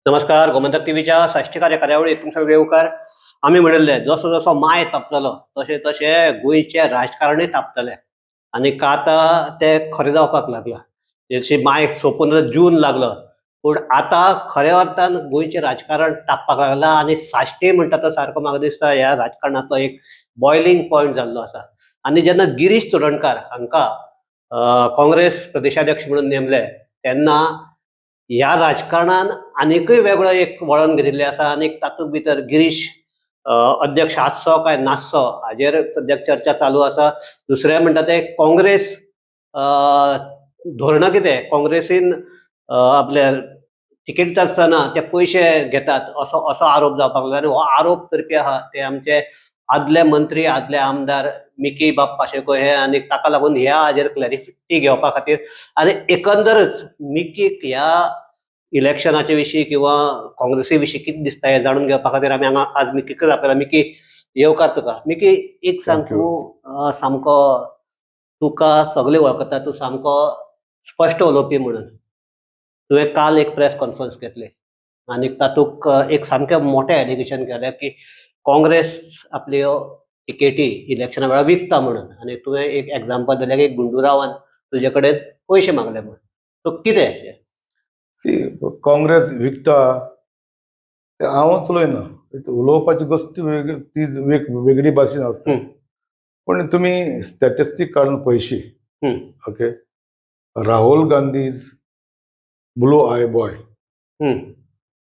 नमस्कार, गोमंतक टीव्हीच्या साश्टीकार ह्या कार्यावळीत तुमकां सगळें येवकार. आमी म्हणिल्लें, जसो जसो माय तापतलो तशें तशें गोंयचे राजकारणय तापतलें आनी आतां तें खरें जावपाक लागलां. जशी माय सोंपून जून लागलो, पूण आतां खऱ्या अर्थान गोंयचें राजकारण तापपाक लागलां आनी साश्टी म्हणटा तो सारको म्हाका दिसता ह्या राजकारणाचो एक बॉयलिंग पॉयंट जाल्लो आसा. आनी जेन्ना गिरीश चोडणकार हांकां काँग्रेस प्रदेशाध्यक्ष म्हणून नेमले तेन्ना ह्या राजकारणान आनीकय वेगळो एक वळण घेतिल्लें आसा. आनी तातूंत भितर गिरीश अध्यक्ष आसचो काय नासचो हाजेर सद्याक चर्चा चालू आसा. दुसरें म्हणटा तें काँग्रेस धोरणां कितें, काँग्रेसीन आपले तिकेट आसतना ते पयशे घेतात असो असो आरोप जावपाक लागला. आनी हो आरोप करपी आहा ते आमचे आदले मंत्री, आदले आमदार मिकी बाब पाशेको हे. आनी ताका लागून ह्या हाजेर क्लॅरिटी घेवपा खातीर आनी एकंदरच मिकीक ह्या इलेक्शनाचे विशीं किंवा काँग्रेसी विशीं कितें दिसता हें जाणून घेवपा खातीर आमी हांगा आज मिकीकच आपयला. मिकी, येवकार तुका. मिकी, एक सांग, Thank you. तूं सामको, तुका सगळे वळखता, तूं सामको स्पश्ट उलोवपी म्हणून. तुवें काल एक प्रेस कॉन्फरन्स घेतली आनी तातूंत एक सामकें मोठें एलिगेशन केलें की काँग्रेस आपल्यो तिकेटी इलेक्शना वेळार विकता म्हणून. आनी तुवें एक एग्जाम्पल दिलें की गुंडुरावान तुजे कडेन पयशे मागले म्हणून. सो कितें? सी, काँग्रेस विकता ते हांवच उलयना. उलोवपाची गोश्ट वेगळी, ती वेगळी भाशेन आसता. पण तुमी स्टॅटिस्टीक काडून पळयशी, okay, Rahul Gandhi's blue eye boy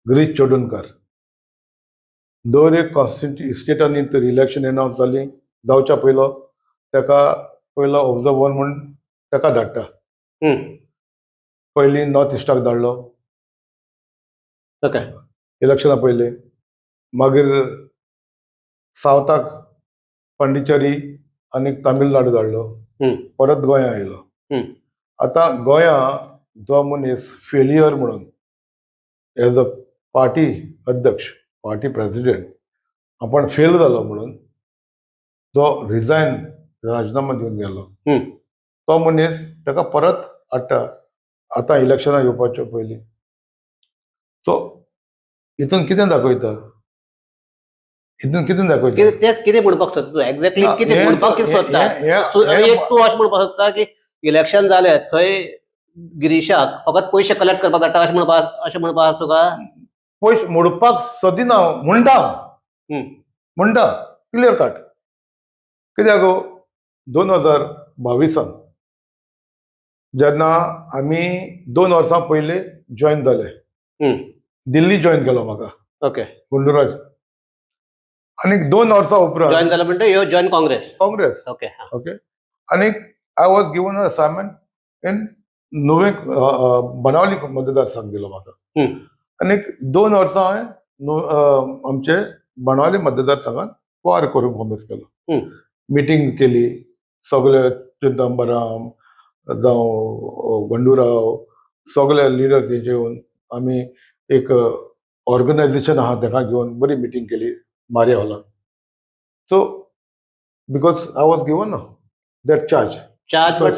Girish Chodankar दर एक कॉन्स्टिट्युएन्सी स्टेटांनी तर इलेक्शन एनावन्स जालीं जावच्या पयलो ताका पयलो ऑब्जर्वर म्हूण ताका धाडटा. पयलीं नॉर्थ इस्टाक धाडलो इलेक्शना पयलीं, मागीर सावथाक पांडिचेरी आनी तामिळनाडू धाडलो, परत गोंया आयलो. आतां गोंया जो मनीस फेलियर म्हणून एज अ पार्टी अध्यक्ष, पार्टी प्रेसिडेंट आपण फेल जालो म्हणून जो रिजायन, राजीनामा दिवन गेलो, तो मनीस ताका परत हाडटा आतां इलेक्शनां येवपाच्या पयलीं. सो हितून कितें दाखयता? हितून कितें दाखयता? कितें तेच कितें म्हणपाक सोदता तूं एक्झॅक्टली? ना, कितें म्हणपाक कितें सोदता? एक तूं अशें म्हणपाक सोदता की इलेक्शन जालें थंय गिरीशाक फकत पयशे कलेक्ट करपाक धाडटा, अशें म्हणपाक तुका? पयशे मोडपाक सोदिना म्हणटा, म्हणटा क्लियर कट. कित्याक गो, 2022न जेन्ना आमी 2 वर्सां पयलीं जॉयन जाले, दिल्ली जॉयन केलो म्हाका गुंडुराज आनी 2 वर्सां उपरांत जॉयन जालें म्हणटा ह्यो जॉयन काँग्रेस? काँग्रेस. ओके, आनी I was given a assignment in Nuvem Benaulim मतदारसंघ दिलो म्हाका. आनी 2 वर्सां हांवें आमचे बाणावली मतदारसंघात वावर करूंक कॉमेस केलो. मिटींग केली, सगळे चिदंबराम जावं गुंडुराव, सगळे लिडर घेवन आमी एक ऑर्गनायझेशन आहा ताका घेवन बरी मिटींग केली Maria हॉलान. So because I was given that charge. Charge, but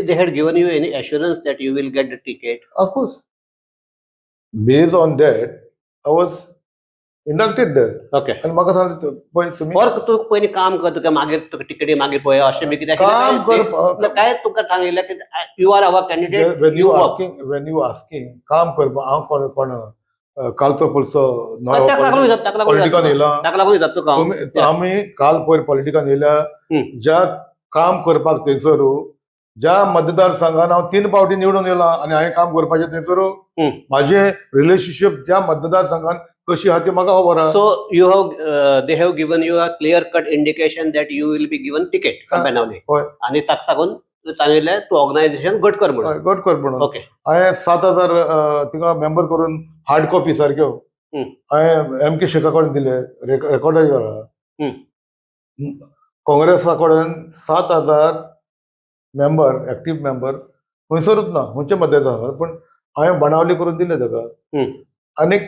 they had given you any assurance that you will get the ticket? Of course. Based on that, I was inducted there. आणि म्हाका सांगलें, पळय तुमी और तूं पयलीं काम कर तुका, मागीर तुका टिकेटी मागीर पळय, अशें बी कितें? काम करपा काय तुका सांगिल्लें की you are our candidate? When you asking, when you asking काम करपा, हांव कोण कोण कालचो पुरचो ताका लागून ताका लागून पॉलिटिकान येयला? ताका लागून जाता तुका हांव. तुमी आमी काल पयर पॉलिटिकान येयल्या. ज्या काम करपाक थंयसर, ज्या मतदारसंघान हांव तीन फावटी निवडून येयला आनी हांवें काम करपाचें थंयसर, म्हाजें रिलेशनशीप त्या मतदारसंघान कशी आहा ती म्हाका खबर आहा. So they have given you a clear cut indication that you will be given ticket from Benaulim. हय. आनी ताका सागून सांगिल्लें तूं ऑर्गनायझेशन घट कर म्हणून. हय, घट कर म्हणून. हांवें 7000 थिंगा मेंबर करून हार्ड कॉपी सारक्यो हांवें एम के शेखा कडेन दिले, रेकॉर्डाय करा. काँग्रेसा कडेन 7000 मेंबर, एक्टीव मेंबर खंयसरूच ना खंयच्या मतदारसंघात, पूण हांवें बाणावली करून दिले ताका. आनीक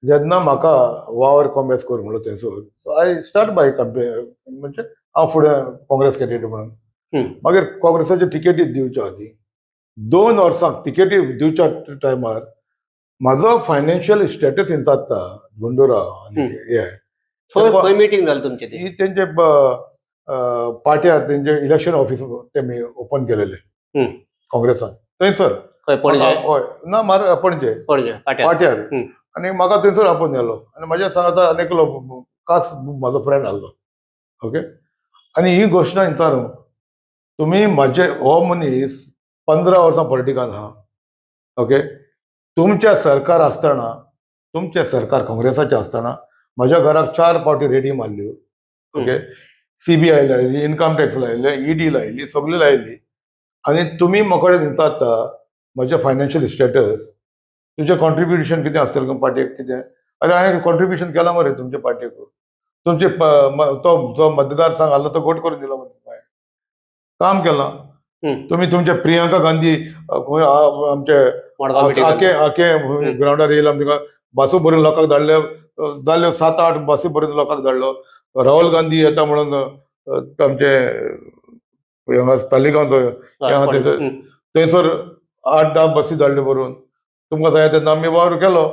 जेन्ना म्हाका वावर कॉम्बॅस कर म्हणलो थंयसर, so I start by campaign, म्हणजे हांव फुडें काँग्रेस कॅन्डिडेट म्हणून. मागीर काँग्रेसाच्यो तिकेटी दिवच्या आदी, 2 वर्सां तिकेटी दिवच्या टायमार म्हाजो फायनान्शियल स्टेटस इंताता गुंडूराव आनी हे खंय खंय मिटींग जाली तुमची ती? ही तेंचे पाट्यार तेंचे इलेक्शन ऑफिस तेमी ओपन केलेले काँग्रेसान थंयसर. खंय, पणजे? हय, ना मार, पणजे. पणजे पाट्यार. पाट्यार. आनी म्हाका थंयसर आपोवन येयलो आनी म्हाज्या सांगाता आनी एकलो खास म्हाजो फ्रेंड आहलो, ओके. आनी ही घोशणा दिता न्हू तुमी, म्हाजे हो मनीस 15 वर्सां पॉलिटिकान आहा, ओके. तुमच्या सरकार आसतना, तुमचें सरकार काँग्रेसाचें आसतना म्हाज्या घराक चार पावटी रेडी मारल्यो, ओके. सीबीआय लायली, इन्कम टॅक्स लायले, ईडी लायली, सगळी लायली आनी तुमी म्हाका कडेन दितात म्हजें फायनान्शियल स्टेटस, तुजें कॉन्ट्रिब्युशन कितें आसतलें पार्टेक कितें. अरे, हांवें कॉन्ट्रिब्युशन केलां मरे तुमच्या पार्टेक, तुमचे तो जो मतदारसंघ आहलो तो गोट करून दिलो मरे हांवें, काम केलां. तुमी तुमचे प्रियंका गांधी खंय आमचे मडगांव मिटींग. आके आके ग्रावंडार येयला, आमकां बसो भरून लोकांक धाडले, जाल्यो सात आठ बसी भरून लोकांक धाडलो. राहुल गांधी येता म्हणून आमचे हांगा तालिगांव ह्या थंयसर आठ धा बसी धाडल्यो भरून. तुमकां जाय तेन्ना आमी वावर केलो.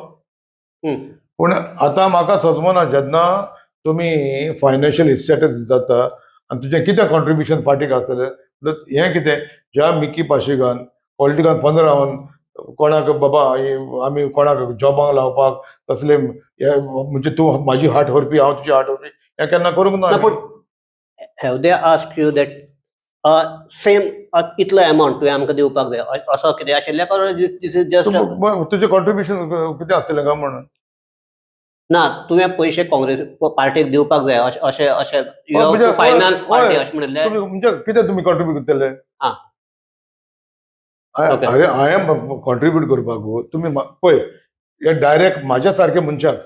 पूण आतां म्हाका सजमना, जेन्ना तुमी फायनान्शियल स्टेटस जाता आनी तुजें कितें कॉन्ट्रिब्युशन पार्टीक आसतलें म्हणल्यार हें कितें, ज्या मिकी पाशिकान पॉलिटिकान 15 कोणाक बाबा हे आमी कोणाक जॉबांक लावपाक तसले हे, म्हणजे तूं म्हाजी हाट व्हरपी, हांव तुजी हाट व्हरपी, हें केन्ना करूंक ना ना. आमी. पूण have they ask you that same इतलो अमाउंट तुवें आमकां दिवपाक जाय, असो कितें आशिल्लें? This is just तुजें कॉन्ट्रिब्युशन कितें आसतलें काय म्हणून. ना, तुवें पयशे काँग्रेस पार्टीक दिवपाक जाय अशें अशें अशें म्हणजे फायनान्स पार्टी अशें म्हणिल्लें? तुमी म्हणजे कितें तुमी कॉन्ट्रिब्यूट करतले? अरे, हांवें कॉन्ट्रिब्यूट करपाक तुमी पळय, हे डायरेक्ट म्हाज्या सारके मनशाक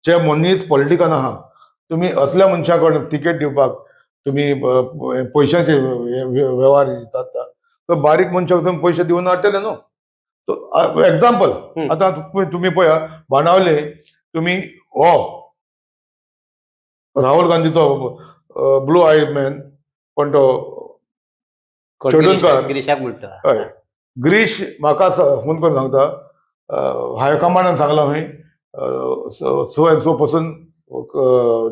जे मनीस पॉलिटिकान आहा, तुमी असल्या मनशा कडेन तिकेट दिवपाक तुमी पयशांचे वेव्हार दितात, तर बारीक मनशाक तुमी पयशे दिवन हाडटले न्हू. सो एग्जाम्पल, आतां तुमी पळया, बाणावले तुमी हो राहुल गांधीचो ब्लू I man कोण तो? चोडणकर. गिरीशाक म्हणटा. हय, ग्रीश म्हाका फोन करून सांगता, हायकमांडान सांगलां खंय so and so person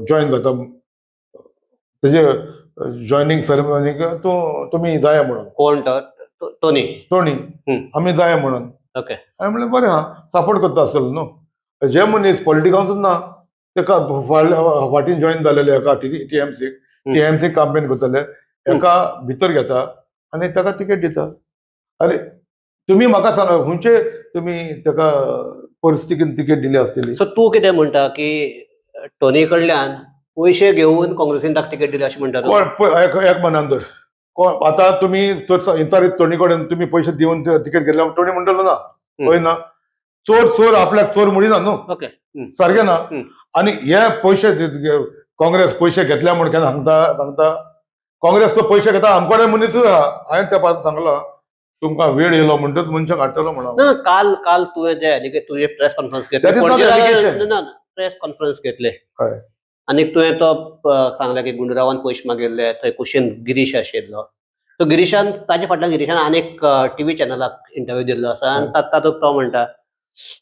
join जाता, तेजे जॉयनींग सेरेमनीक तूं तुमी जाया म्हणून. कोण तो? टोनी? टोणी. आमी जाया म्हणून. हांवें म्हणलें बरें आहा, सपोर्ट करता आसतलो न्हू. जे मनीस पॉलिटिकांतूच ना, तेका फाटीं जॉयन जालेले एका टीएमसीक, टीएमसी कंपेन करतले, एका भितर घेता आनी ताका तिकेट दिता. अरे, तुमी म्हाका सांगा, खंयचे तुमी ताका परिस्थितीन तिकेट दिली आसतली? सो तूं कितें म्हणटा की टोनी कडल्यान पयशे घेवन काँग्रेसीन ताका तिकेट दिली अशें म्हणटा तूं? कोण पळय, एक एक मनान धर, कोण आतां तुमी इंतारी टोनी कडेन तुमी पयशे दिवन तिकेट घेतल्या, टोनी म्हणटलो ना. हय ना, चोर चोर आपल्याक चोर म्हणिना न्हू. सारकें ना? आनी हे पयशे काँग्रेस पयशे घेतल्या म्हूण केन्ना सांगता सांगता? काँग्रेस तो पयशे घेता, आमकडे मनीसूय आहा. हांवें त्या पासून सांगलां, तुमकां वेळ येयलो म्हणटच मनशाक हाडटलो म्हणून. ना, काल काल तुवें जे तुजें press conference That is not allegation. घेतले, प्रेस कॉन्फरन्स घेतले आनी तुवें तो सांगलें की गुंडूरावान पयशे मागिल्ले, थंय कुशीन गिरीश आशिल्लो, सो गिरीशान ताजे फाटल्यान गिरीशान आनीक टीव्ही चॅनलाक इंटरव्यू दिल्लो आसा आनी तातूंत तो म्हणटा,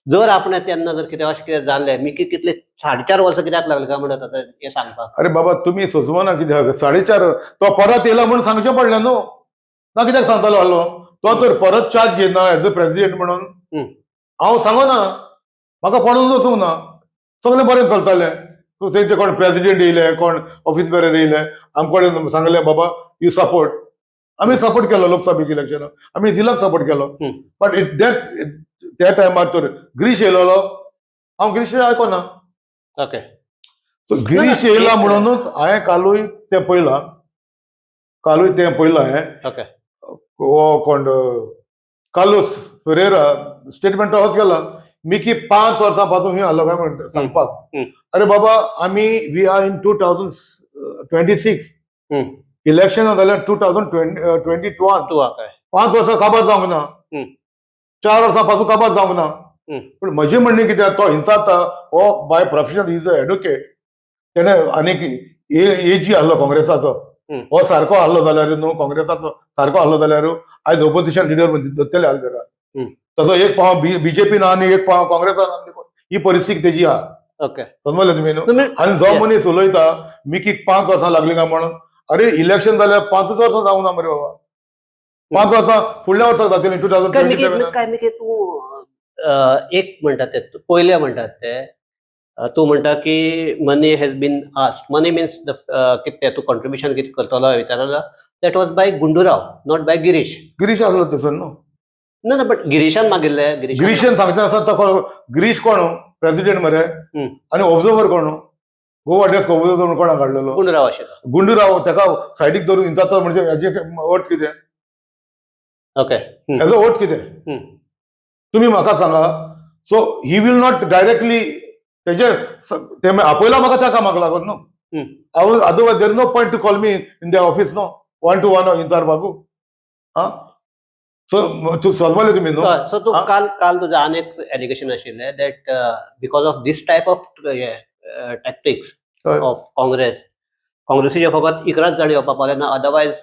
जर आपणे तेन्ना जर कितें अशें कितें जाल्लें, मिकी कितले 4.5 वर्सां कित्याक लागले काय म्हणटा आतां हें सांगपाक. अरे बाबा, तुमी सोजवना कित्याक 4.5? तो परत येयला म्हणून सांगचें पडलें न्हू. ना कित्याक सांगतालो आहलो तो तर परत चार्ज घेयना एज अ प्रेसिडेंट म्हणून? हांव सांगना, म्हाका पडून वचूंक ना. सगळें बरें चलतालें. थंयचे कोण प्रेसिडेंट येयले, कोण ऑफिस बेरर येयले, आमचे कडेन सांगलें, बाबा you support. आमी सपोर्ट केलो लोकसभेक इलेक्शन, आमी झिलाक सपोर्ट केलो. बट it that त्या टायमार तर ग्रीश येयलेलो, हांव ग्रीश आयकोना. सो गिरीश येयला म्हणूनच हांवें कालूय तें पळयलां, कालूय तें पळयलां हांवें. हो कोण कार्लोस फेरेरा स्टेटमेंट तोच केला, मिकी 5 वर्सां पासून खंय आसलो काय म्हणटा सांगपाक. अरे बाबा, आमी we are in 2026. इलेक्शन जाल्यार 2022. तूं काय 5 वर्सां काबार जावंक ना, 4 वर्सां पासून काबार जावंक ना. पूण म्हजी म्हणणी कितें, तो हिंसाता हो by profession is a advocate. तेणे आनीक एजी आहलो काँग्रेसाचो. हो सारको आहलो जाल्यार न्हू, काँग्रेसाचो सारको आहलो जाल्यार आयज ओपोजिशन लिडर दत्तले आहले ताका. तसो एक पाव बीजेपी ना आनी एक पाव काँग्रेसान आहा, ही परिस्थिती तेजी आहा. समजले तुमी न्हू? तुमी आनी जो मनीस उलयता मिकीक 5 वर्सां लागली काय म्हणून, अरे इलेक्शन जाल्यार पांचूच वर्सां जावंक ना मरे बाबा. 5 वर्सां फुडल्या वर्साक जातली, टू थावजंड काय ट्वेंटी मिकी सेवन. काय मिकी तूं एक म्हणटा ते तूं पयले म्हणटात ते तूं म्हणटा की money has been asked. Money means the कितें तें तूं कॉन्ट्रिब्युशन कितें करतलो विचारलो, that was by Gundu Rao, not by Girish. Girish आसलो थंयसर न्हू. ना ना, बट गिरीशान मागिल्ले, गिरीशान. गिरीशान सांगता आसा तो. गिरीश कोण? प्रेसिडेंट मरे. आनी ऑब्जर्वर कोण? गोवा डेस्क ऑब्जर्वर कोणाक काडलेलो? गुंडूराव आशिल्लो. गुंडूराव. ताका सायडीक धरून इंचातो म्हणजे हेजे अर्थ कितें? हेजो अर्थ कितें? तुमी म्हाका सांगा. So he will not directly तेजे ते आपयला म्हाका त्या कामाक लागून न्हू. Otherwise there no point to call me in the office no, one to one विचारपाकू. आं, सो तूं समजले तुमी न्हू? सो तूं हा? काल काल तुजें आनी एक एलिगेशन आशिल्लें that because of this type of tactics of Congress, काँग्रेसीचे फकत 11च जाण येवपा पावले ना, अदरवायज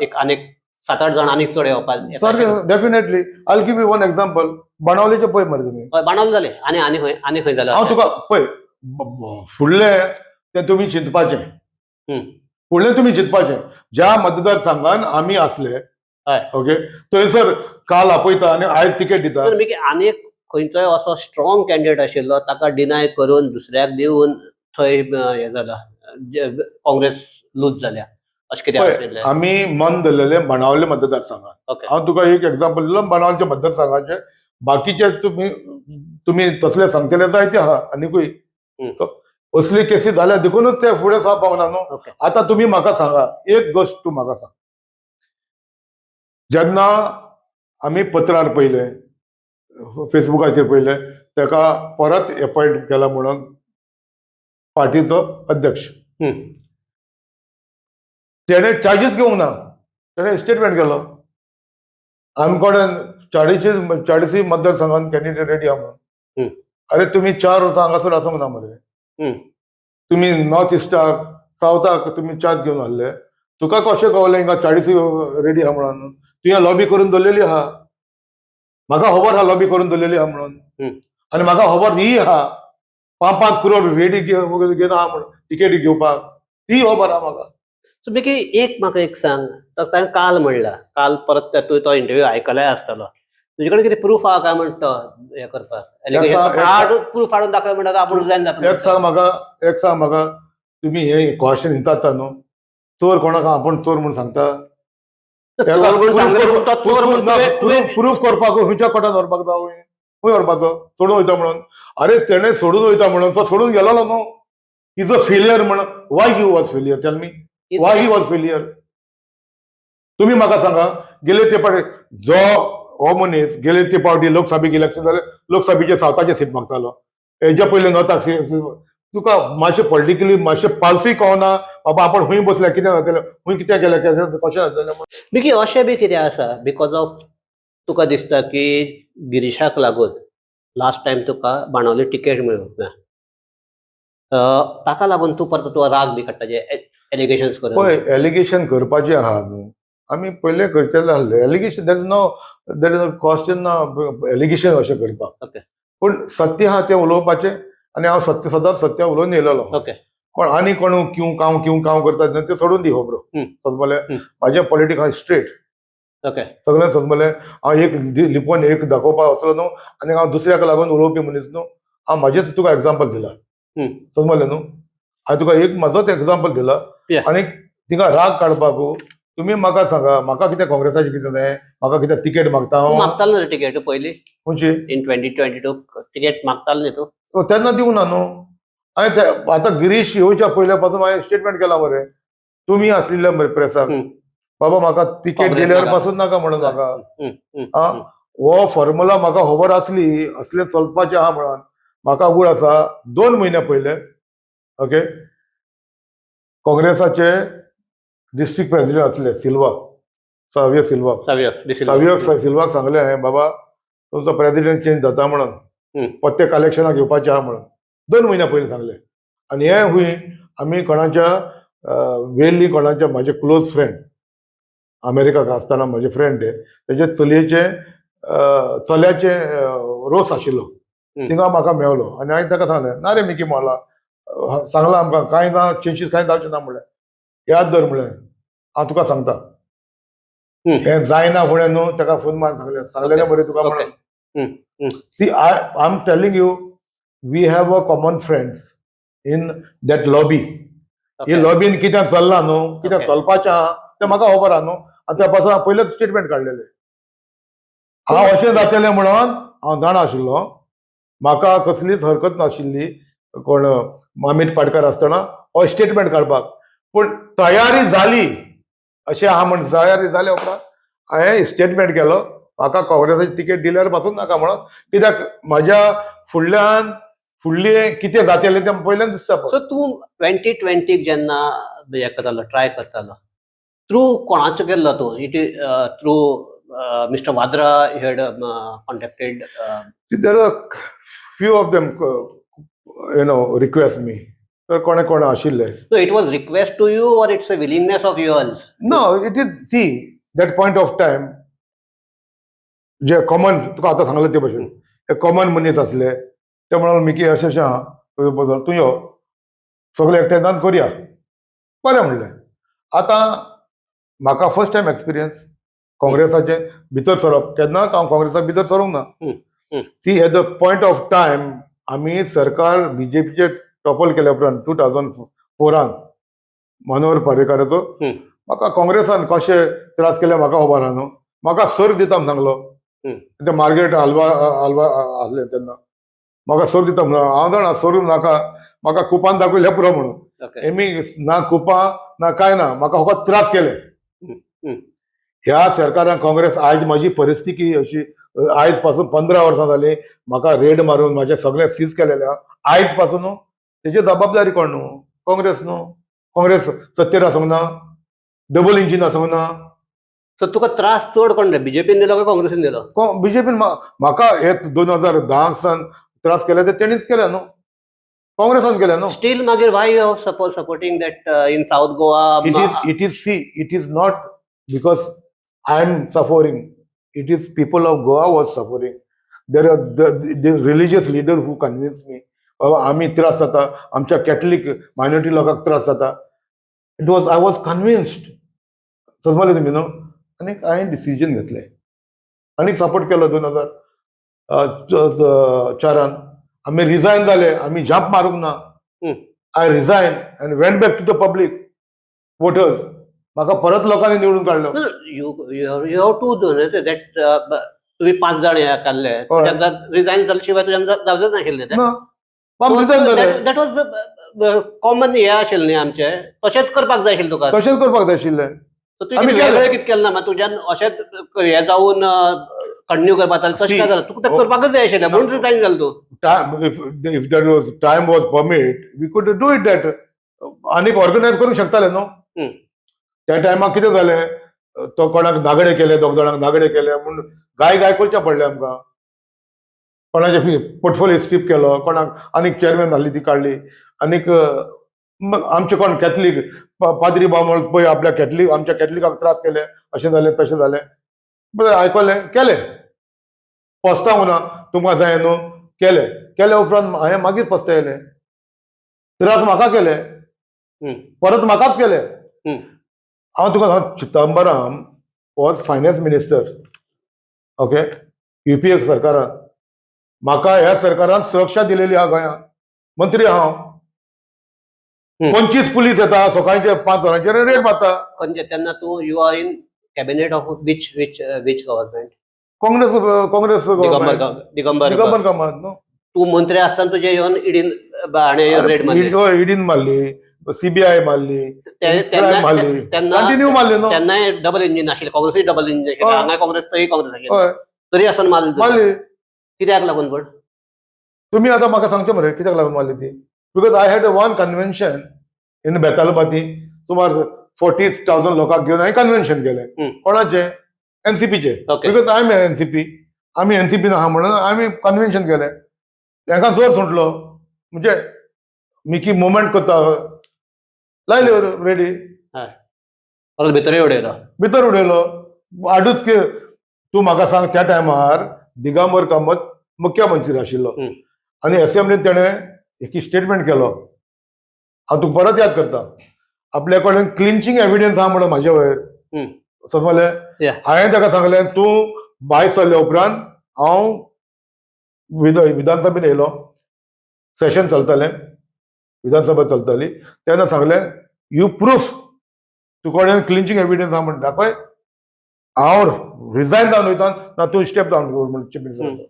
एक आनीक सात आठ जाण आनीक चड येवपा. सारकें. Definitely, I give you one example. बाणावलेचे पळय मरे तुमी. हय, बाणावले जाले आनी आनी खंय जालें? हांव तुका पळय, फुडलें तें तुमी चिंतपाचें. फुडलें तुमी चिंतपाचें. ज्या मतदारसंघान आमी आसले, ओके, थंयसर काल आपयता आनी आयज तिकेट दिता. तर मिकी आनी एक खंयचोय असो स्ट्रॉंग कॅन्डिडेट आशिल्लो, ताका डिनाय करून दुसऱ्याक दिवन थंय हें जाला, काँग्रेस लूज जाल्या, अशें कितें पळय, आशिल्लें? आमी मन धरलेलें बाणावले मतदारसंघात. हांव तुका एक एग्जाम्पल दिलो बाणावलच्या मतदारसंघाचे. बाकीचे तुमी तसले सांगतले जायते आहा आनिकूय. So, असली केसी जाल्या देखूनच ते फुडें सरपाक पावना न्हू. आतां तुमी म्हाका सांगा, एक गोश्ट तूं म्हाका सांग, जेन्ना आमी पत्रार पयलें, फेसबुकाचेर पयलें, ताका परत एपॉयंट केला म्हणून पार्टीचो अध्यक्ष, तेणे चार्जीस घेवंक ना. तेणे स्टेटमेंट केलो, आम कडेन चाळीशी चाळीसूय मतदारसंघान कॅन्डिडेट रेडी आहा म्हणून. अरे, तुमी 4 वर्सां हांगासर आसूंक ना मरे. तुमी नॉर्थ इस्टाक, सावथाक तुमी चार्ज घेवन आहले. तुका कशें कळलें हिंगा चाळीसूय रेडी आहा म्हणून? तुवें लॉबी करून दवरलेली आहा. म्हाका खबर आहा लॉबी करून दवरलेली आहा म्हणून. आनी म्हाका खबर ही आहा, पांच पांच करोड रेडी घेवन आहा म्हणून तिकेटी घेवपाक, ती खबर आहा म्हाका. सो मिकी एक म्हाका एक सांग, तर ताणें काल म्हणलां, काल परत तुवें तो इंटरव्यू आयकलाय आसतलो, तुजे कडेन कितें प्रूफ आहा काय म्हणटा तो हें करपाक? प्रूफ हाडून दाखय म्हणटा, आपूण रिजायन जाता. एक सांग म्हाका, एक सांग म्हाका, तुमी हे क्वेश्चन विचारता न्हू, चोर कोणाक आपूण चोर म्हूण सांगता? चोर म्हणून सांगले पूण तो चोर म्हणून तुवें प्रूफ करपाक खंयच्या कोर्टान व्हरपाक जावं? खंय व्हरपाचो? सोडून वयता म्हणून? अरे, तेणे सोडून वयता म्हणून तो सोडून गेलोलो न्हू. Is a failure म्हणून. Why he was failure? Tell me why he was failure. तुम्ही म्हाका सांगा. गेले ते फावटी जो हो मनीस गेले ते फावटी लोकसभेक इलेक्शन जालें, लोकसभेचे सावथाचे सीट मागतालो, हेज्या पयलीं नॉर्थाक सीट. तुका मातशें पॉलिटिकली मातशें पालसूय कळना बाबा, आपण खंय बसल्या, कितें जातलें, खंय कितें केलें, कशें जातलें. मिकी अशें बी कितें आसा, because of तुका दिसता की गिरीशाक लागून लास्ट टायम तुका बाणावली टिकेट मेळूंक ना, ताका लागून तूं परत तुका राग बी काडटा जे एलिगेशन्स करून? पळय, एलिगेशन करपाचें आहा न्हू, आमी पयलें करचेलें आहलें allegation. There is no question ना एलिगेशन अशें करपाक. पूण सत्य आहा तें उलोवपाचें आनी हांव सत्य सदांच सत्य उलोवन येयलेलो. कोण आनी कोण क्यूं कांव क्यूं कांव करता तें सोडून दी खबरो. समजलें? म्हाजें पॉलिटिक्स आहा स्ट्रेट. सगळें समजलें? हांव एक लिपोवन एक दाखोवपाक वचलो न्हू आनी हांव दुसऱ्याक लागून उलोवपी मनीस न्हू. हांव म्हाजेच तुका एग्जाम्पल दिला. समजलें न्हू? हांवें तुका एक म्हाजोच एग्जाम्पल दिला. आनी थिंगा राग काडपाक तुमी म्हाका सांगा, म्हाका कितें काँग्रेसाचें कितें जाय? म्हाका कितें तिकेट मागता तूं हांव? मागतालो न्ही टिकेट पयलीं? खंयची? इन 2022 टिकेट मागतालो न्ही तूं? तेन्ना दिवंक ना न्हू हांवें ते. आतां गिरीश येवच्या पयल्या पासून हांवें स्टेटमेंट केला मरे, तुमी आसलेले मरे प्रेसाक, बाबा म्हाका तिकेट काँग्रेस दिल्यार नाका. पासून नाका म्हणून म्हाका. आं? हो फॉर्मुला म्हाका खबर आसली, असलें चलपाचें आहा म्हणून म्हाका उगड आसा. 2 म्हयन्या पयले, ओके, काँग्रेसाचे डिस्ट्रिक्ट प्रेसिडेंट आसले सिल्वा, सावियो सिल्वा. सावियो डिसिल्वा. सावियो सिल्वाक सांगलें हांवें, बाबा तुमचो प्रेसिडेंट चेंज जाता म्हणून, पत्ते कलेक्शनाक येवपाचें आहा म्हणून, 2 म्हयन्या पयलीं सांगलें. आनी हें हुंय आमी कोणाच्या वेल्ली कोणाच्या म्हाजे क्लोज फ्रेंड, अमेरिकाक आसतना म्हाजे फ्रेंड ते, तेजे चलयेचें चल्याचे रोस आशिल्लो. थिंगा म्हाका मेवलो आनी हांवें ताका सांगलें, ना रे मिकी मॉला सांगलां आमकां, कांय ना चेंजीस कांय जावचें ना म्हणलें. याद दवर म्हणलें, हांव तुका सांगता, हें जायना फुडें न्हू ताका फोन मारून सांगलें, सांगलेलें बरें तुका म्हणून. See, I am telling you, we have a common friends in that lobby. ही लॉबीन कितें चल्लां न्हू, कितें चलपाचें आहा तें म्हाका खबर आहा न्हू. आनी त्या पासून हांवें पयलेच स्टेटमेंट काडलेलें. हांव अशें जातलें म्हणून हांव जाणा आशिल्लो. म्हाका कसलीच हरकत नाशिल्ली कोण अमीत पाटकार आसतना हो स्टेटमेंट काडपाक, पूण तयारी जाली अशें आहा म्हण तयारी जाल्या उपरांत हांवें स्टेटमेंट केलो, म्हाका काँग्रेसाची तिकेट दिल्यार पासून नाका म्हणून. कित्याक म्हाज्या फुडल्यान फुडलें कितें जातलें तें पयल्यान दिसता पळय. सो तूं 2020क जेन्ना हें करतालो, ट्राय करतालो, थ्रू कोणाचो केल्लो तूं? It is through Mister Vadra you had contacted? See, there are few of them, request me. तर कोणे कोणे आशिल्ले. So it was request to you or it's a willingness of yours? No, it is, see, that point of time J common तुका आतां सांगलें ते भशेन हे कॉमन मनीस आसले, ते म्हणून मिकी अशें अशें आहा तुवें बदल, तूं यो, सगळें एकठांय करुया. बरें म्हणलें. आतां म्हाका फर्स्ट टायम एक्सपिरियन्स काँग्रेसाचे भितर सरप. केन्ना हांव काँग्रेसा भितर सरूंक ना. See, at the point of time आमी सरकार बीजेपीचे टॉपल केल्या उपरांत 2004आन मनोहर पर्रीकाराचो, म्हाका काँग्रेसान कशे त्रास केले म्हाका खबर आहा न्हू. म्हाका सर्ग दिता म्हण सांगलो. ते मार्गरेट आल्वा आल्वा आसले तेन्ना म्हाका सर्ग दिता म्हणून. हांव जाणा सर्ग नाका, म्हाका कुपान दाखयल्या पुरो म्हणून. एमी ना कुपां ना कांय ना, म्हाका फकत त्रास केले ह्या सरकारान काँग्रेस. आयज म्हजी परिस्थिती अशी, आयज पासून 15 वर्सां जालीं म्हाका रेड मारून म्हाजें सगळें सीज केलेलें आहा. आयज पासून न्हू तेजी जबाबदारी कोण न्हू? काँग्रेस न्हू. काँग्रेस सत्तेर आसूंक ना, डबल इंजीन आसूंक ना. सो तुका त्रास चड कोण दिलो, बीजेपीन दिलो काय काँग्रेसीन दिलो? बीजेपीन म्हाका हे 2010 सान त्रास केले ते तेणीच केले न्हू, काँग्रेसान केले न्हू. स्टील मागीर why you suppose supporting that in South Goa? It is, see, it is not because I am suffering, it is people of Goa was suffering. There are the religious leader who convince me, बाबा आमी त्रास जाता, आमच्या Catholic minority लोकांक त्रास जाता. It was, I was convinced, समजले तुमी न्हू. आनी हांवें डिसिजन घेतलें आनी सपोर्ट केलो. 2004आन आमी रिजायन जाले, आमी जंप मारूंक ना. I resign and went back to the public voters. म्हाका परत लोकांनी निवडून काडलो. You have to do that. तुम्ही पांच जाण हे काडले, रिजायन जाल्या शिवाय तुज्यान जावचें नाशिल्लें तें. ना, रिजायन जाले. That was common हे आशिल्लें न्ही आमचें, तशेंच करपाक जाय आशिल्लें तुका. तशेंच करपाक जाय आशिल्लें. So तुवें आमी कितें केलें. वेगळें कितें केलें ना? तुज्यान अशेंच हें जावन कंटिन्यू करपाक जालें तशें See, काय जालें तुका? तें करपाकच जाय आशिल्लें म्हणून रिजायन जालें तूं. If there was time was permit, we could do it that. आनीक ऑर्गनायज करूंक शकताले न्हू. त्या टायमाक कितें जालें, तो कोणाक नागडे केले, दोग जाणांक नागडे केले म्हूण गाय गाय करचें पडलें आमकां. कोणाचे पोर्टफोलियो स्ट्रीप केलो, कोणाक आनीक चेअरमॅन आहली ती काडली. आनीक आमचे कोण कॅथलीक पाद्री बामण पळय आपल्या कॅथलीक, आमच्या कॅथलिकांक त्रास केले, अशें जालें तशें जालें. बरें आयकलें, केलें, पस्तावंक ना. तुमकां जाय न्हू, केलें. केल्या उपरांत हांवें मागीर पस्तायलें. त्रास म्हाका केले, परत म्हाकाच केले. हांव तुका सांग, Chidambaram was finance minister, okay, UPA सरकारान. म्हाका ह्या सरकारान सुरक्षा दिलेली आहा गोंयांत, मंत्री हांव. 25 पुलीस येता सकाळचे 5 वरांचेर, रेड मारता. खंयचे तेन्ना तूं you are in cabinet of which government? Congress, Congress. Digambar Digambar. Digambar Kamat न्हू. तूं मंत्री आसतना तुजे येवन इडीन हाणें रेड मारली? इडीन मारली, सीबीआय मारली, तेन्ना मारली. तेन्ना कंटिन्यू मारली न्हू. तेन्नाय डबल इंजीन आशिल्लें, काँग्रेसूय डबल इंजीन आशिल्लें. हय. हांगाय काँग्रेस, थंय काँग्रेस आशिल्लें. हय. तरी आसतना मारली तुका? मारली. कित्याक लागून पण? तुम्ही आता म्हाका सांगचे मरे कित्याक लागून मारली ती. Because I had one convention in Betalbatim, सुमार 40,000 लोकांक घेवन हांवें कन्व्हेन्शन केलें. कोणाचें? एनसीपीचें. Because I am NCP, आमी एनसीपीन आहा म्हणून आमी कन्व्हेन्शन केलें. तांकां जोर सुटलो, म्हणजे मिकी मुवमेंट करता लायल्यो रेडी. परत भितरय उडयलो. भितर उडयलो. आडूच तूं म्हाका सांग, त्या टायमार दिगंबर कामत मुख्यमंत्री आशिल्लो आनी असेंब्लीन तेणें एक स्टेटमेंट केलो. हांव तुका परत याद करता, आपल्या कडेन क्लिंचिंग एविडन्स आहा म्हणून म्हाजे वयर. समजलें? हांवें ताका सांगलें, तूं भायर सरल्या उपरांत हांव विधानसभेन येयलो, सेशन चलतालें, विधानसभा चलताली तेन्ना सांगलें, you proof तूं कडेन क्लिंचिंग एविडन्स आहा म्हण दाखय, हांव रिजायन जावन वयता ना तूं स्टेप डावन कर म्हण चीफ मिनिस्टर.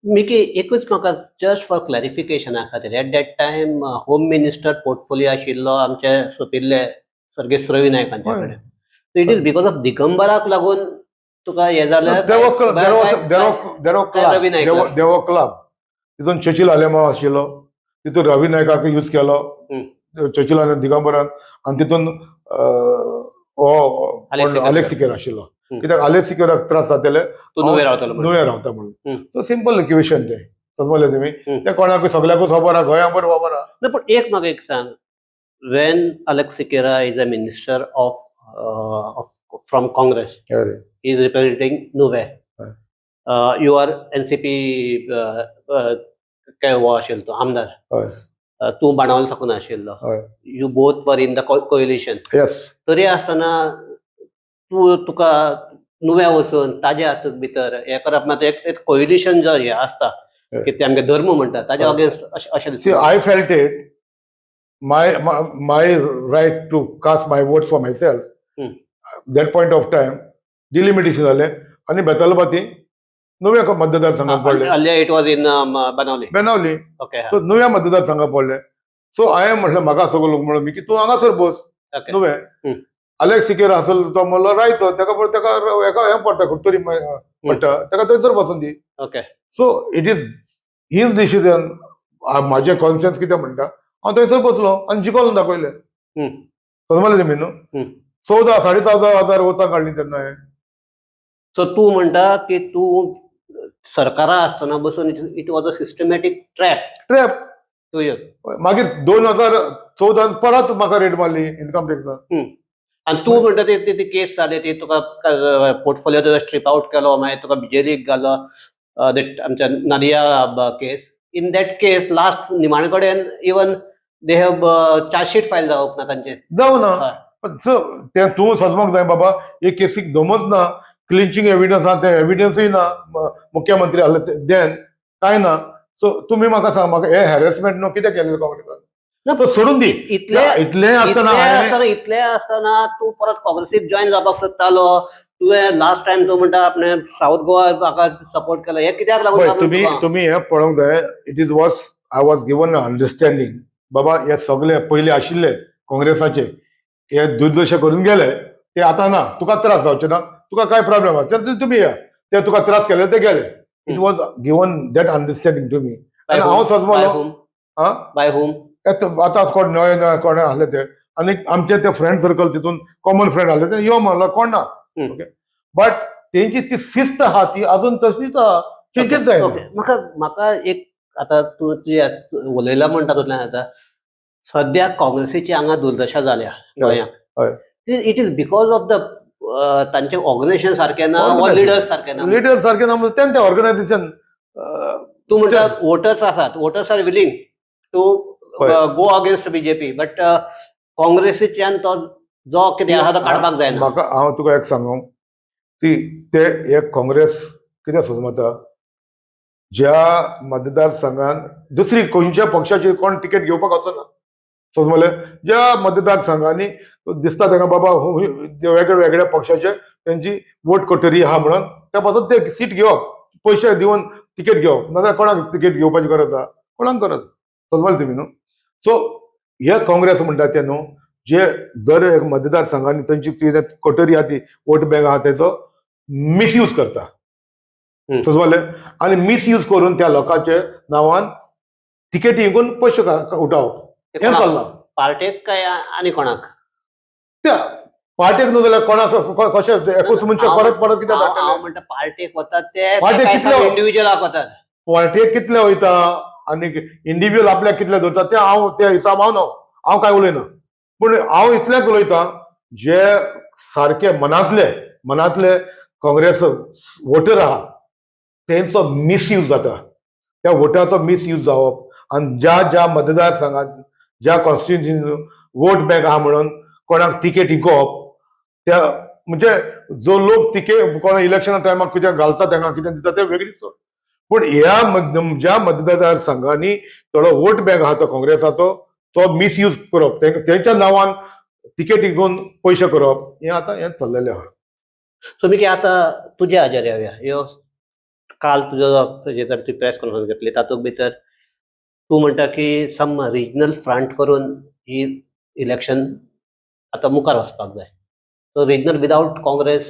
मिकी एकूच म्हाका जस्ट फॉर क्लॅरिफिकेशना खातीर, at that time home minister portfolio आशिल्लो आमचे सोंपिल्ले सर्गेस्त रवी नायक हांचे कडेन. It is because of दिगंबराक लागून तुका हें जालें? रवी नायक? देवो क्लब तितून चर्चिल आलेमाव आशिल्लो, तितून रवी नायकाक यूज केलो चर्चिल आनी दिगंबरान, आनी तितून हो आलेक्स सिकेर आशिल्लो. कित्याक आलेक्स सिकेराक त्रास जाताले, तूं नुवें रावतालो. नुवें रावता म्हणून. सो सिंपल इक्वेशन तें, समजले तुमी? तें कोणाकूय सगळ्याकूच खबर आहा, गोंया बरोबर खबर आहा. ना, पूण एक म्हाका एक सांग, when Alex Sequeira is a minister of from Congress, is representing Nuvem, you are NCP काय हो आशिल्लो तो आमदार, तूं बाणावले साकून आशिल्लो, you both were in the coalition. तरी आसतना तूं तुका नुव्या वचून ताज्या हातूंत भितर हें करप ना, एक कोएलिशन जो हें आसता की ते आमगे धर्म म्हणटा ताज्या अगेन्स्ट अशें. See, I felt it my right to cast my vote for myself. That point of time delimitation जालें आनी बेतालबाती नुव्या मतदारसंघात पडले. It was in Benaulim. Benaulim. So नुव्या मतदारसंघात पडले. सो हांवें म्हटलें, म्हाका सगळो लोक म्हणलो की तूं हांगासर बस नुवें. आलेक्स सिकेर आसलो तो म्हणलो रायचो, ताका ताका हेका हें पडटा, तरी पडटा ताका, थंयसर बसून दी. So it is his decision. म्हाजें कॉन्शियन्स कितें म्हणटा, हांव थंयसर बसलो आनी जिखोवन दाखयलें. समजलें तुमी न्हू? 14 14.5 हजार वोतां काडलीं तेन्ना हांवें. सो तूं म्हणटा की तूं सरकारा आसतना बसून it was a systematic trap? Trap. To you. मागीर 2014 परत म्हाका रेड मारली इन्कम टॅक्सान. आनी तूं म्हणटा ती ती केस जाली, ती तुका पोर्टफोलियो तुजो स्ट्रीप आउट केलो, मागीर तुका जेलीक घालो, that आमच्या Nadia case. In that case last निमाणे कडेन even they have chargesheet file जावप ना तांचेर. जावं ना. पण तें तूं समजूंक जाय बाबा, हे केसीक दमच ना, क्लिंचिंग एविडन्स आहा, ते एविडन्सूय ना, मुख्यमंत्री आहले देन काय ना. सो तुमी म्हाका सांग, म्हाका हे हॅरेसमेंट न्हू कितें केलें काँग्रेसान? ना. तो सोडून दी. इतले इतलें आसतना इतलें हांवें आसतना, इतलें आसतना तूं परत काँग्रेसीक जॉईन जावपाक सोदतालो तुवें. लास्ट टायम तूं म्हणटा आपणे सावथ गोवा म्हाका सपोर्ट केलो, हें कित्याक लागून पळय काय तुमी म्हणटा तुका? तुमी हें पळोवंक जाय, it is was I was given understanding बाबा, हे सगळे पयले आशिल्ले काँग्रेसाचे हे दुर्दशा करून गेले, ते आतां ना, तुका त्रास जावचे ना, तुका काय प्रॉब्लेम आसा ते तुमी या, ते तुका त्रास केले ते गेले. It was given that understanding to me. By आनी whom? हांव By सजमलो whom? आं? By whom? आतां कोण नवे नवे कोण आहले ते आनी आमचे ते फ्रेंड सर्कल तितून कॉमन फ्रेंड आहले ते यो म्हणलो, कोण ना. ओके, बट तेंची ती शिस्त आहा ती अजून तशीच आहा, चेंजीस जायना. ओके, म्हाका म्हाका एक आतां तूं तुजें उलयला म्हणटा तातूंतल्यान, आतां सद्या काँग्रेसीची हांगा दुर्दशा जाल्या गोंयांत, It is because of the तांचें ऑर्गनायझेशन सारकें ना वा Organization. Leaders सारके ना? लिडर सारखे ना म्हणजे तें ऑर्गनायझेशन. तूं म्हणटा वोटर्स आसात, voters are willing to go against BJP, but काँग्रेसीच्यान तो जो कितें आहा तो काडपाक जायना. म्हाका हांव तुका एक सांगू, ती ते एक काँग्रेस कितें समजता, ज्या मतदारसंघान दुसरी खंयच्या पक्षाची कोण तिकेट घेवपाक वचना, समजले? ज्या मतदारसंघांनी दिसता तांकां बाबा वेगळे वेगळ्या पक्षाचे तेंची वोट कटरी आहा म्हणून त्या पासून ते सीट घेवप, पयशे दिवन तिकेट घेवप. नाजाल्यार कोणाक तिकेट घेवपाची गरज आहा? कोणाक गरज? समजले तुमी न्हू? सो हे काँग्रेस म्हणटा ते न्हू, जे दर एक मतदारसंघांनी तेंची कितें कटरी आहा ती वोट बँक आहा तेचो मिसयूज करता. समजले? आनी मिसयूज करून त्या लोकांचे नांवान तिकेटी विकून पयशे उठावप ते हें कोणाक? चल्लां. पार्टेक काय आनी कोणाक? त्या पार्टेक न्हू जाल्यार कोणाक कशें एकूच मनशाक परत परत कित्याक हांव धाडटले? म्हणटा पार्टेक वतात ते पार्टेक काय कितले? इंडिव्हिज्युअलाक वतात? पार्टेक कितले वयता आनी इंडिव्हिज्युअल आपल्याक कितले दवरता ते हांव त्या हिसाब हांव ना, हांव कांय उलयना. पूण हांव इतलेंच उलयतां, जे सारके मनांतले मनांतले काँग्रेस वोटर आहा तेंचो मिसयूज जाता. त्या वोटाचो मिसयूज जावप आनी ज्या ज्या मतदारसंघात, ज्या कॉन्स्टिट्युन्सीन वोट बँक आहा म्हणून कोणाक तिकेट इकोवप, त्या म्हणजे जो लोक तिकेट कोण इलेक्शना टायमाक कितें घालता, तांकां कितें दिता, ते वेगळीच सोड. पूण ह्या ज्या मतदार संघांनी थोडो वोट बँक आहा तो काँग्रेसाचो, तो मिसयूज करप, तेंच्या नांवान तिकेट घेवन पयशे करप, हें आतां हें चल्लेलें आहा. सो मिकी, आतां तुज्या हाजेर येवया. ह्यो काल तुजो जे तर तुवें प्रेस कॉन्फरन्स घेतली, तातूंत भितर तूं म्हणटा की सम रिजनल फ्रंट करून ही इलेक्शन आतां मुखार वचपाक जाय. सो रिजनल विदावट काँग्रेस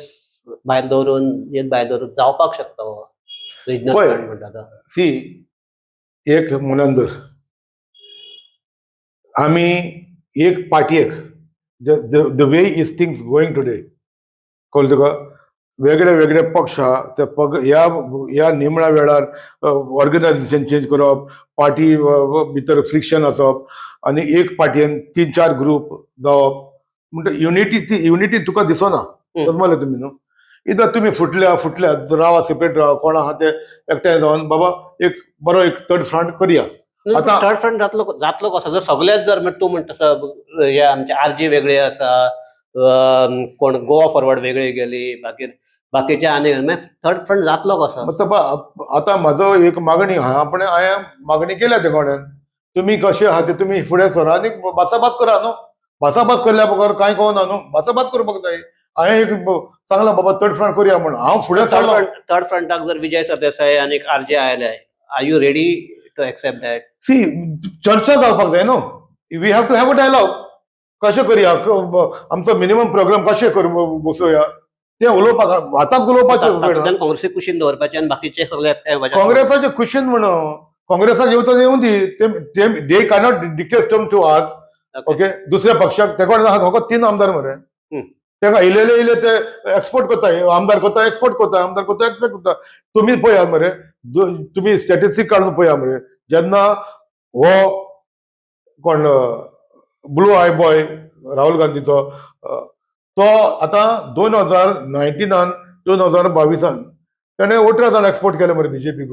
भायर दवरून, एक भायर दवरून जावपाक शकता हो रिजनल पळय. फ्रंट म्हणटा तो? सी, एक म्हणून धर, आमी एक पार्टयेक, the way is things going today, कळ्ळें तुका, वेगळे वेगळे पक्ष आहा, ते पग ह्या ह्या निमण्या वेळार ऑर्गनायझेशन चेंज करप, पार्टी भितर फ्रिक्शन आसप आनी एक पार्टयेन तीन चार ग्रुप जावप, म्हणटा युनिटी, ती युनिटी तुका दिसना. समजले तुमी न्हू? इधर तुमी फुटल्या फुटल्या रावा, सेपरेट रावा, कोण आहा ते एकठांय जावन बाबा एक बरो एक थर्ड फ्रंट करया. आतां- थर्ड फ्रंट जातलो जातलो कसो जर सगळेच जर म्हणजे तूं म्हणटा तसो हे आमचे आरजी वेगळे आसा, कोण गोवा फॉरवर्ड वेगळी गेली, मागीर बाकीचे आनी, मागीर थर्ड फ्रंट जातलो कसो? आतां आतां म्हाजो एक मागणी आहा, पण हांवें मागणी केल्या ते कोणेन, तुमी कशे आहा ते तुमी फुडें सरा आनी भासाभास करा न्हू. भासाभास करल्या बगर कांय कळना न्हू. भासाभास करपाक जाय. हांवें एक सांगलां, बाबा थर्ड फ्रंट करुया म्हण हांव फुडें थर्ड सरलो. फ्रंट, थर्ड फ्रंटाक जर विजय सरदेसाय आनी आरजे आयले, are you ready to accept that? See, चर्चा जावपाक जाय न्हू. We have to have a dialogue. कशें करया, आमचो मिनिमम प्रोग्राम कशें करूं बसोवया, तें उलोवपाक आतांच उलोवपाचें वेळ. तातूंतल्यान काँग्रेसीक कुशीन दवरपाचें आनी बाकीचे सगळे एकठांय वचपाचे. काँग्रेसाचे कुशीन म्हण, काँग्रेसाक येवता येवं दी, ते they cannot dictate term to आज. ओके, दुसऱ्या पक्षाक ते कडेन आहा फकत तीन आमदार मरे. तेका इलेले इले ते एक्सपोर्ट करता, आमदार करता, एक्सपोर्ट करता, आमदार करता, एक्सपोर्ट करता. तुमी पळयात मरे, तुमी स्टॅटिस्टीक काडून पळया मरे, जेन्ना हो कोण ब्लू आय बॉय राहुल गांधीचो, तो आतां 2019नान, 2022आन तेणें 18 जाण एक्सपोर्ट केले मरे बीजेपीक.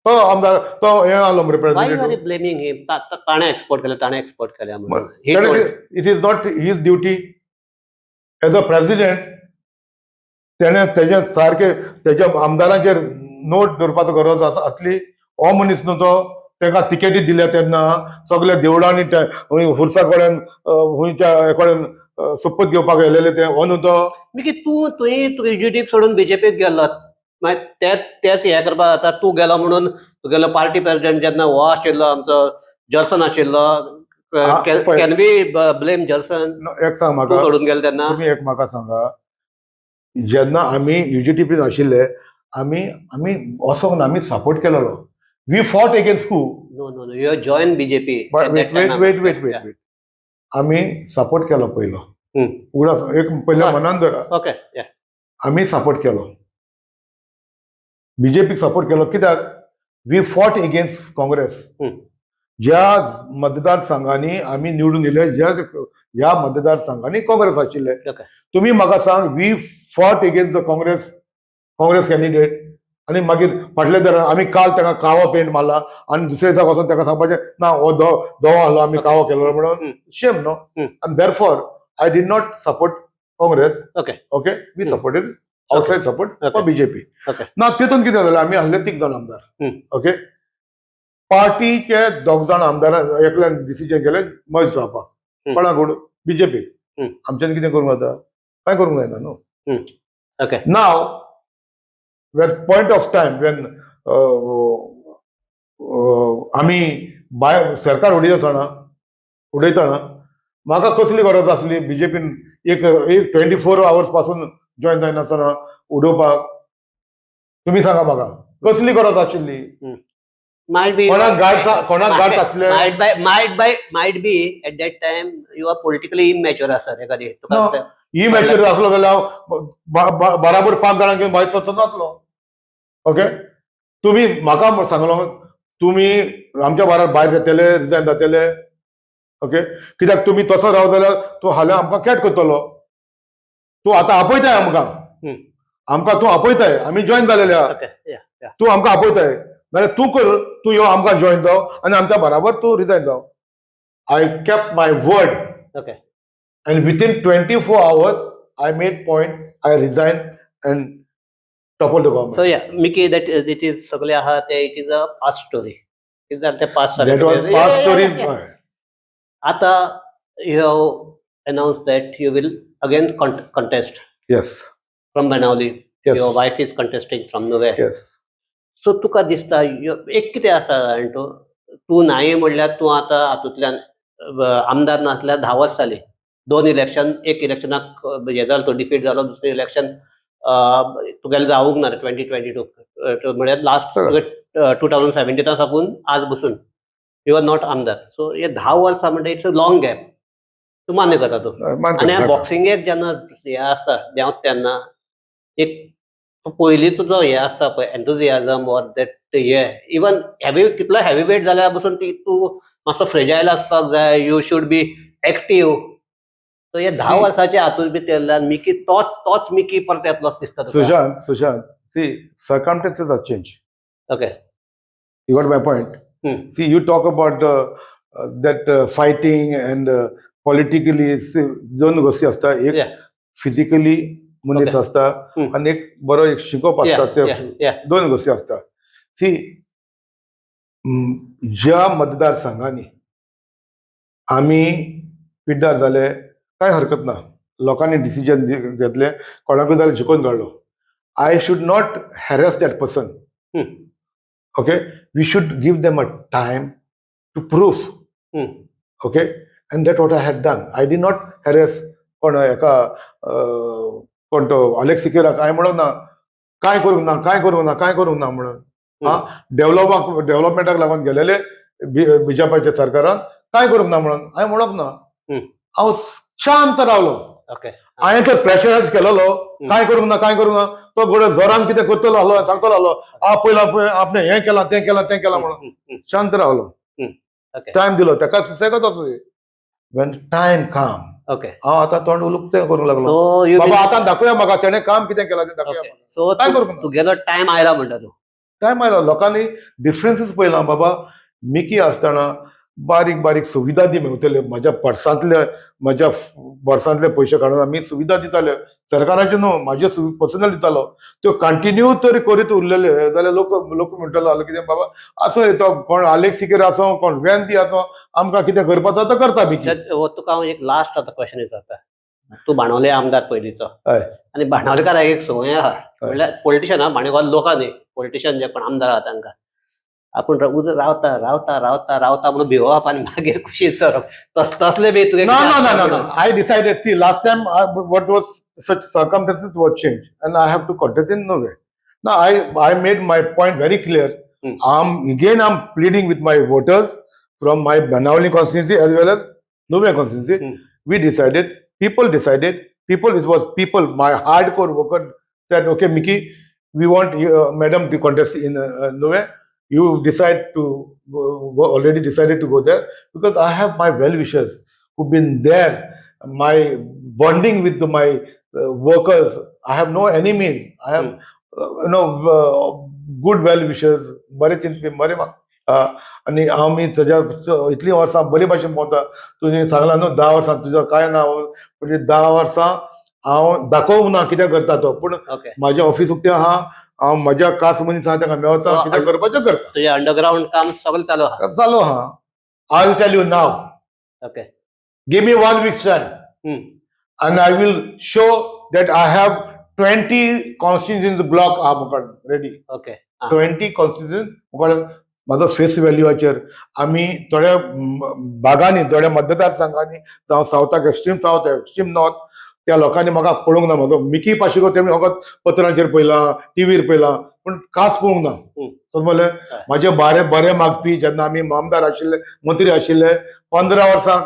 तो आमदार तो हें आसलो मरे Why you are president. blaming him? ताणें एक्सपोर्ट केलें, ताणें एक्सपोर्ट केलें म्हणून. He told- It is not his duty as a president? तेणें तेजे सारके तेज्या आमदारांचेर नोट दवरपाचो गरज आसा आसली. हो मनीस न्हू तो, तेका तिकेटी दिल्या तेन्ना सगल्या देवळांनी, हुर्सा कडेन, खंयच्या कडेन सोपत घेवपाक येयलेले ते, हो न्हू तो. मिकी, तूं तुवें तुवें युजीटीप सोडून बीजेपीक गेलो, मागीर तेच तेच हें करपाक जाता. तूं गेलो म्हणून तुगेलो पार्टी प्रेसिडेंट जेन्ना हो आशिल्लो आमचो जर्सन आशिल्लो, हा, पळय. Can we blame Gerson? एक सांग तूं म्हाका. सोडून गेलो तेन्ना. तुमी एक म्हाका सांगा, जेन्ना आमी युजीटीपीन आशिल्ले, आमी वचोंक ना, आमी सपोर्ट केलेलो. We fought against who? No, you join BJP. Wait, wait, wait, wait, wait. आमी सपोर्ट केलो पयलो. उगडास एक पयले मनान धरा. ओके. आमी सपोर्ट केलो, बीजेपीक सपोर्ट केलो, कित्याक we fought against Congress. ज्या मतदारसंघांनी आमी निवडून दिले, ज्या ह्या मतदारसंघांनी काँग्रेस आशिल्ले. तुमी म्हाका सांग, we fought against the Congress candidate आनी मागीर फाटले दर आमी काल ताका कावो पेंट मारला आनी दुसरे दिसा वचोन ताका सांगपाचें ना, हो धवो आहलो, आमी कावो केलो म्हणून. शेम न्हू? आनी therefore I did not support Congress. Okay, we supported outside support for BJP. ना तितून कितें जालें, आमी आहले तीग जाण आमदार. ओके, पार्टीचे दोग जाण आमदार एकल्यान डिसिजन केलें मर्ज जावपाक. कोणा कोण? बीजेपी. आमच्यान कितें करूंक जाता? कांय करूंक जायना न्हू. Now when point of time when आमी भायर सरकार उडयता आसतना उडयतना म्हाका कसली गरज आसली बीजेपीन एक एक 24 आवर्स पासून जॉयन जायनासतना उडोवपाक? तुमी सांगा म्हाका, कसली गरज आशिल्ली? Might be कोणाक गार्ड्स, कोणाक गार्ड्स आसले? Might be at that time you are politically immature आसा एखादी तुका. No. इमॅच्युअर आसलो जाल्यार हांव बराबर पांच जाणांक घेवन भायर सरचो नासलो. ओके, तुमी म्हाका सांगलो, तुमी आमच्या बाराबर भायर जातले, रिजायन जातले. ओके, कित्याक तुमी तसो राव जाल्यार तूं हाल्यां आमकां कॅट करतलो. तूं आतां आपयताय आमकां. आमकां तूं आपयताय, आमी जॉईन जालेले आहा. ओके या या तूं आमकां आपयताय नाल्यार तूं कर, तूं यो आमकां जॉईन जाव आनी आमच्या बराबर तूं रिजायन जाव. I kept my word. And within 24 hours I made point, I resign and topple the government. So yeah, Mickey, that it is सगळे आहा ते, it is a past story. कितें जालें तें past. That was past story. आता you have announce that you will again contest yes from Benaulim. Your yes wife is contesting from Nuvem. Yes so तुका दिसता एक कितें आसा जाण तूं, तूं नाय म्हणल्यार तूं आतां हातूंतल्यान आमदार नासल्यार 10 वर्स जालीं, दोन इलेक्शन, एक इलेक्शनाक हें जालो तो डिफीट जालो, दुसरें इलेक्शन तुगेलें जावूंक ना 2022, म्हळ्यार लास्ट 2017 साकून आज बसून you are not आमदार. सो हे 10 वर्सां म्हणटा, it's a long gap, तूं मान्य करता तूं. आनी बॉक्सिंगेक जेन्ना हें आसता देंवता तेन्ना एक पयलींचो जो हें आसता पळय, एन्थुजियाजम ऑर that हे, इवन हेवी, कितलो हेवी वेट जाल्यार पसून ती तूं मातसो फ्रेजायल आसपाक जाय, you should be active. So हे 10 See- वर्साच्या हातूंत भितर मिकी तोच तोच मिकी परत येतलोच दिसता तुका? Sushant, Sushant, see, circumstances are change. You got my point? Hmm. See, you talk about the that fighting and politically, see, दोन गोष्टी असता. एक फिजिकली मनीस असता आणि एक बरो एक शिकोवप आसता ते. दोन गोष्टी असता. सी, ज्या मतदारसंघांनी आमी पिड्ड्यार जाले, कांय हरकत ना, लोकांनी डिसिजन घेतलें, कोणाकूय जाल्यार जिखोवन काडलो, I should not harass that person. Okay, we should give them a time to prove. Okay, and that what I had done. I did not harass कोण हेका, कोण तो अलेक्स सिकेरा, काय म्हणूंक ना, काय करूंक ना, काय करूंक ना, काय करूंक ना म्हणून. हा, डेव्हलपाक, डेव्हलपमेंटाक लागून गेलेले बीजेपीच्या सरकारान काय करूंक ना म्हणून हांवें म्हणप ना. हांव शांत रावलो. हांवें तर प्रेशरायज केलेलो, काय करूंक ना, काय करूंक ना, तो घोडो जोरान कितें करतलो आहलो, सांगतलो आहलो, आ पयला पळय आपणें हें केलां, तें केलां, तें केलां म्हणून. शांत रावलो. टायम दिलो ताका, सुसेगत आसा. When time काम, हांव आतां तोंड उक्तें करूंक लागलो. सो you बाबा, आतां दाखोवया म्हाका तेणें काम कितें केलां तें दाखोवया म्हाका. सो काय करूंक ना? तुगेलो टायम आयला म्हणटा तूं. टायम आयलो. लोकांनी डिफरन्सीस पळयला. बाबा, मिकी आसतना बारीक बारीक सुविधा दी मेवतल्यो, म्हाज्या पर्सांतले, म्हज्या पर्सांतले पयशे काडून आमी सुविधा दिताले, सरकाराचे न्हू, म्हाजे पर्सनल दितालो. त्यो कंटिन्यू तरी करीत उरलेले जाल्यार लोक लोक म्हणटलो आहलो कितें, बाबा आसूं रे, तो कोण आलेक्स सिकेर आसूं, कोण वेन्सी आसूं, आमकां कितें करपाचो तो करता मिकी. हो तुका हांव एक लास्ट आतां क्वेश्चन विचारता. तूं बाणावले आमदार पयलींचो. आनी बाणावलेकाराक एक संवय आहा, म्हणल्यार पॉलिटिशियन, बाणेकार लोकां न्ही, पॉलिटिशियन जे कोण आमदार आहा तांकां आपूण रावता रावता रावता रावता म्हणून भिवप आनी मागीर कुशीक सरप, तसले बी तुगे? No, no, no, no, no. I decided, see, last time what was such circumstances were changed and I have to contest in Nuvem. Now, I made my point very clear. I'm again, I'm pleading with my voters from my Benaulim constituency as well as Nuvem constituency. We decided, people decided, people, it was people, my hardcore worker said, "Okay, Mickey, we want madam to contest in Nuvem. You decide to go, already decided to go there," because I have my well wishers who've been there, my bonding with my workers. I have no enemies. I have good well wishers. बरे चिंतपी, बरे आनी आमी ताज्या इतलीं वर्सां बरी भाशेन भोंवता. तुवें सांगलां न्हू, 10 वर्सां तुजो कांय ना, म्हणजे 10 वर्सां हांव दाखोवंक ना कितें करता तो, पूण म्हाजें ऑफीस उक्तें आहा, हांव म्हज्या खास मनीस आहा, ताका मेळता, कितें करपाचें करता. तुजें अंडरग्रावंड काम सगळें चालू आहा. चालू आहा. I will tell you now. Give me one week's time and I will show that I have 20 constituencies block आहा मुखार ready. 20 constituencies मुखार. म्हाजो फेस व्हॅल्यूचेर आमी थोड्या भागांनी, थोड्या मतदारसंघांनी, जावं सावथाक, एक्स्ट्रीम सावथ, एक्स्ट्रीम नॉर्थ, त्या लोकांनी म्हाका पळोवंक ना. म्हाजो मिकी पाशिको तेमी फकत पत्रांचेर पळयलां, टिवीर पळयलां, पूण खास पळोवंक ना. समजलें? म्हाजे बरे बरे मागपी, जेन्ना आमी आमदार आशिल्ले, मंत्री आशिल्ले 15 वर्सां,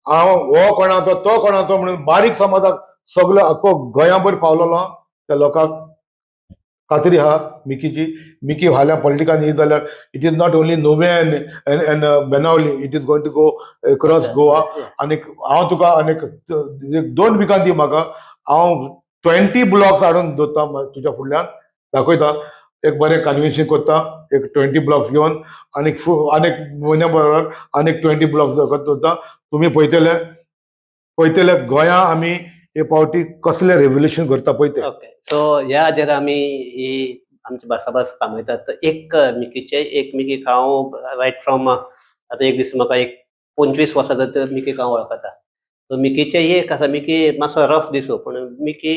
हांव हो कोणाचो, तो कोणाचो म्हणून बारीक समाजाक सगलो आख्खो गोंयाभर पावलेलो. त्या लोकांक खात्री आहा मिकीची. मिकी फाल्यां पॉलिटिकान येयत जाल्यार it is not only Nuvem and Benaulim, it is going to go across Goa. आनीक हांव तुका आनीक एक 2 विकान दी म्हाका, हांव 20 ब्लॉक्स हाडून दवरता तुज्या फुडल्यान दाखयता. एक बरें कन्वेन्शन करता, एक 20 ब्लॉक्स घेवन, आनीक आनीक म्हयन्या बरोबर आनीक 20 ब्लॉक्स दवरता. तुमी पळयतले, पळयतले गोंया आमी हे फावटी कसलें रेव्होल्युशन करता पळय ते. ओके, सो ह्या हाजेर आमी ही आमची भासाभास थांबयतात. एक मिकीचे, एक मिकीक हांव रायट फ्रॉम आतां एक दीस म्हाका एक 25 वर्सां जाता मिकीक हांव वळखता. सो मिकीचे एक आसा, मिकी मातसो रफ दिसो, पूण मिकी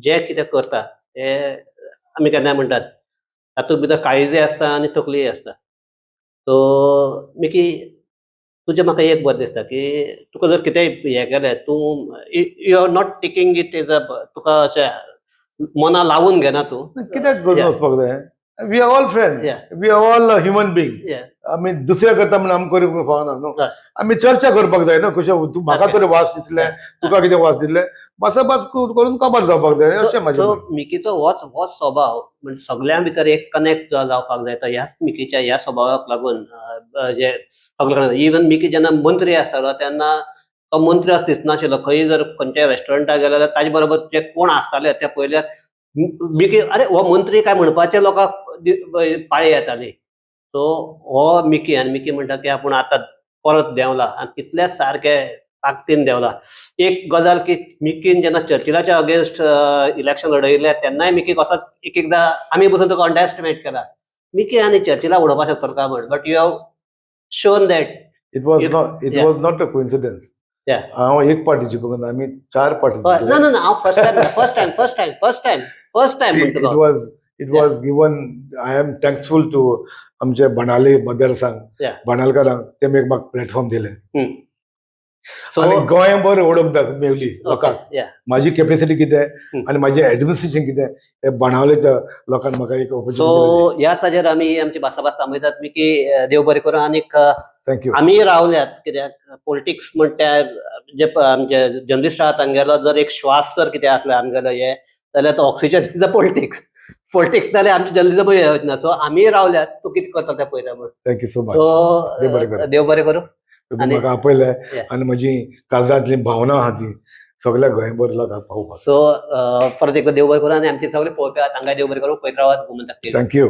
जे कितें करता ते आमी केन्नाय म्हणटात तातूंत भितर काळीजय आसता आनी तकलीय आसता. सो मिकी, तुजें म्हाका एक बरें दिसता की तुका जर कितेंय हें केलें तूं, you are not taking it as a, तुका अशें मना लावून घेना तूं. कित्याक करून वचपाक जाय? We are all friend. We are all human being. आमी दुसरे करता म्हणून आमी करूंक फावना न्हू. आमी चर्चा करपाक जाय न्हू. कशें तूं म्हाका तरी वास दिसलें, तुका कितें वास दिसलें, भासाभास करून काबार जावपाक जाय अशें म्हाजें सो मत. मिकीचो होच स्वभाव म्हणजे सगळ्यां भितर एक कनेक्ट जावपाक जाय. तर ह्याच मिकीच्या ह्या स्वभावाक लागून जे सगळे, इवन मिकी जेन्ना मंत्री आसतालो तेन्ना तो मंत्री असो दिसनाशिल्लो. खंय जर खंयच्याय रेस्टॉरंटाक गेलो जाल्यार ताजे बरोबर जे कोण आसताले ते पयल्यार मिकी अरे हो मंत्री काय म्हणपाचे लोकांक पाळी येताली. सो हो मिकी, आनी मिकी म्हणटा की आपूण आतां परत देंवला आनी तितलेच सारके ताकदीन देंवला. एक गजाल की मिकीन जेन्ना चर्चिलाच्या अगेन्स्ट इलेक्शन लढयलें तेन्नाय मिकीक असोच एक एकदां आमी बसून तुका अंडर एस्टिमेट केला, मिकी आनी चर्चिला उडोवपाक शकतलो काय म्हण, but you have shown that It was not it was not a coincidence. हांव एक पार्टी जिखूंक ना, आमी चार पार्टी ना. जिखले. ना ना, हांव first time, first time, first time, first time, first time it म्हणटलो. Was it was given. I am thankful to आमचे बाणावली मतदारसंघ, बाणालकारांक, ते एक म्हाका प्लॅटफॉर्म दिले सो आनी गोंयभर वळख मेवली लोकांक. म्हाजी कॅपॅसिटी कितें आनी म्हाजें एडमिनिस्ट्रेशन कितें हे बाणावलेच्या लोकांक म्हाका एक सो ऑपॉर्च्युनिटी. ह्याच हाजेर आमी आमची भासाभास थांबयतात. मिकी, देव बरें करूं आनीक thank you. आमी रावल्यात, कित्याक पॉलिटिक्स म्हणटा जे आमचे जर्नलिस्ट आहात तांगेलो जर एक श्वास जर कितें आसलो आमगेलो हे जाल्यार तो oxygen is a politics. Politics जाल्यार आमचे जर्नलिजम ना. सो आमी रावल्यात, तूं कितें करता तें पळयता म्हण. Thank you so much. So देव बरें करूं. देव बरें करूं. तुमी आनी म्हाका आपयलें आनी म्हजी काळजांतली भावना आहा ती सगळ्या गोंयभर लोकांक पावोवपाक. सो परत एकदा देव बरें करूं आनी आमचे सगळे पळोवपी आहात तांकां देव बरें करूं. पळयत रावात गोमंतक. Thank you.